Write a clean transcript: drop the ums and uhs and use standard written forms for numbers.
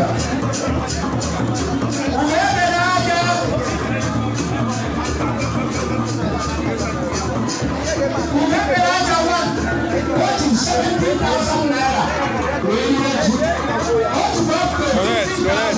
Aja. Ugo ebere aja. Ugo ebere aja one. O ji ₦70,000 wee rie ji. O jikwa Correct, correct.